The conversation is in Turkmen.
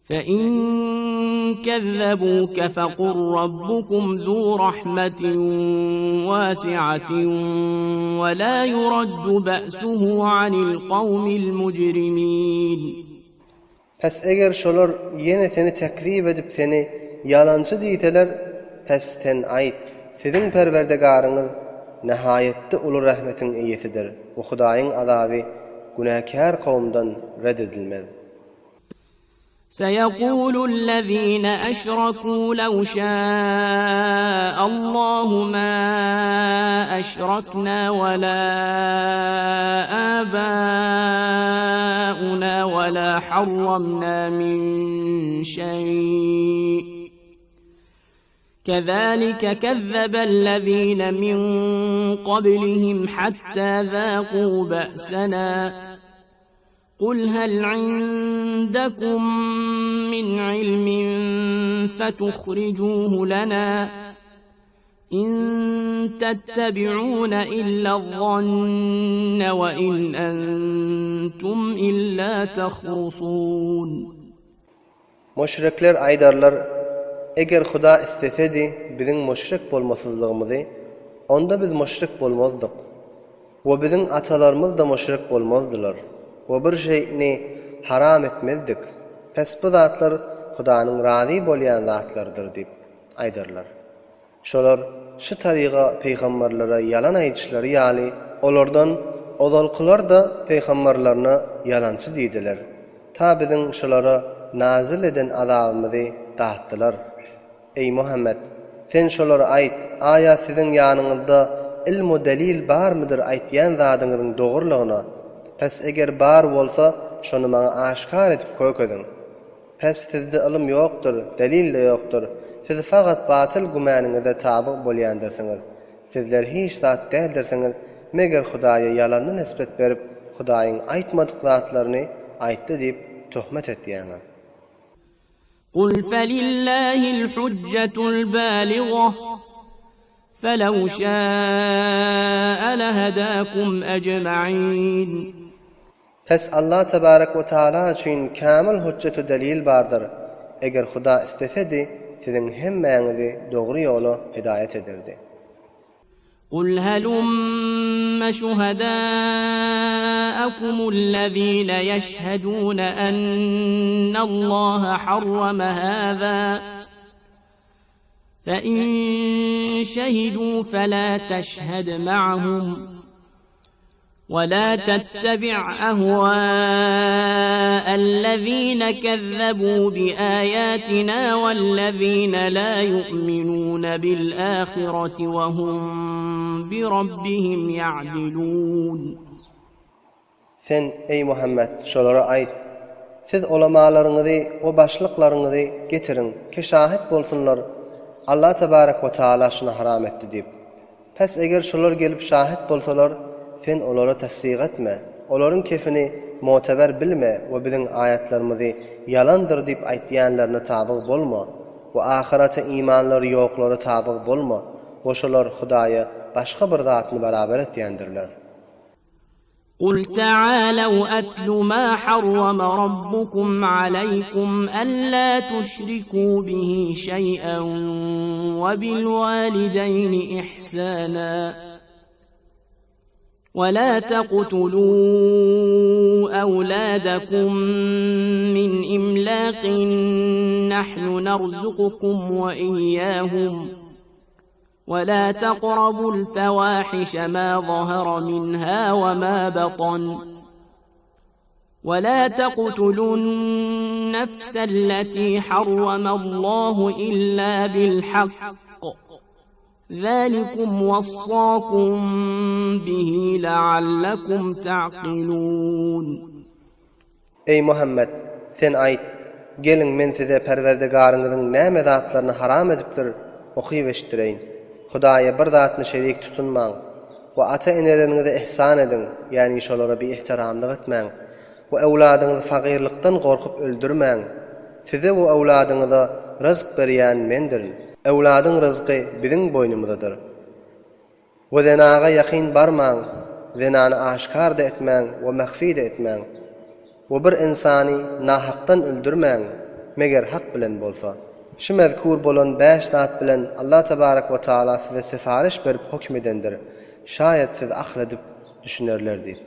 Fe-in kezzebuke fequl rabbukum zu rahmetin wasi'atin we la yuraddu ba'suhu anil kawmil mujrimin. Pes eger şolar ýene seni tekzip edip seni ýalançy diýseler, pes sen aýt, Siziň Perwerdegaryňyz nähaýetde uly rehmetiň eýesidir we Hudaýyň azaby günäkär kowumdan red edilmez. سيقول الذين أشركوا لو شاء الله ما أشركنا ولا آباؤنا ولا حرمنا من شيء كذلك كذب الذين من قبلهم حتى ذاقوا بأسنا قل هل عندكم من علم فتخرجوه لنا إن تتبعون إلا الظن وإن أنتم إلا تخرصون Müşrikler aýdarlar, Eger Huda islesedi biziň müşrik bolmasyzlygymyzy, onda biz müşrik bolmazdyk. We biziň atalarymyz-da müşrik bolmazdylar. We bir şeýni haram etmezdik. Pes bu zatlar Hudanyň razy bolýan zatlarydyr diýip aýdarlar. Şolar şu taryga pygamberlere ýalan aýdyşlary ýaly, olardan ozalkylar-da pygamberlerine ýalançy diýdiler. Ta biziň şolara nazyl eden azabymyzy datdylar. Eý, Muhammet! Sen şolara aýt, Aýa siziň ýanyňyzda ylm-u delil barmydyr aýtýan zadyňyzyň dogrulygyna? Pes eger bar bolsa, şony maňa aşgär edip kökeziň. Pes sizde ylym ýokdur, delil-de ýokdur. Siz fagat batyl gümäniňize tabyg bolýandyrsyňyz. Sizler hiç zat däldirsiňiz, meger Hudaýa ýalanly nisbet berip, Hudaýyň aýtmadyk zatlaryny aýtdy diýip töhmet etýäňiz. Kul felillahil hujjatul baligah, felew şäe lehedâkum ecma'in. Pes Allah tebarek we taala üçin kämil hujjet-u delil bardyr, eger Huda islesedi, siziň hemmäňizi dogry ýola hidaýat ederdi. Kul helumme şuhedâekumul-lezîne yeşhedûne ennallâhe harrame hâzâ, fe in şehidû felâ teşhed me'ahum. ولا تتبع أهواء الذين كذبوا بآياتنا والذين لا يؤمنون بالآخرة وهم بربهم يعدلون Sen, eý Muhammet, şolara aýt, Siz ulamalaryňyzy we başlyklaryňyzy getiriň, ki şahyt bolsunlar, Allah tebarek we taala şuny haram etdi diýip. Pes eger şolar gelip şahyt bolsalar, sen olara tassyk etme, olaryň kefini muteber bilme we biziň aýatlarymyzy ýalandyr diýip aýtýanlaryna tabyg bolma we ahyrete imanlary ýoklara tabyg bolma we şolar Hudaýa başga bir zatny barabar etýändirler. Kul ta'alew etlu ma harrama rabbukum aleýkum alla tuşriku bihi şeý'en we bil walideýni ihsana we la taqtulu awladakum min imlaqin nahnu narzukukum we iyyahum ولا تقربوا الفواحش ما ظهر منها وما بطن ولا تقتلوا النفس التي حرم الله إلا بالحق ذلكم وصاكم به لعلكم تعقلون Eý, Muhammet! Sen aýt, Geliň, men size Perwerdigaryňyzyň näme zatlaryny haram edipdir, okyp eşitdireýin. Hudaýa bir zatny şerik tutunmaň. We ata-eneleriňize ihsan ediň, ýagny şolara biehtiramlyk etmäň. We öwladyňyzy fagyrlykdan gorkup öldürmäň. Size we öwladyňyza ryzk berýän Mendirin. Öwladyň ryzky Biziň boýnumyzadyr. We zenaga ýakyn barmaň, zenany aşgär-de etmäň we mahfiý-de etmäň. We bir ynsany nahakdan öldürmäň, meger hak bilen bolsa. Şu mezkur bolan bäş zat bilen Allah tebarek we taala size sefariş berip höküm edendir. Şaýat siz akyl edip düşünerler diýip.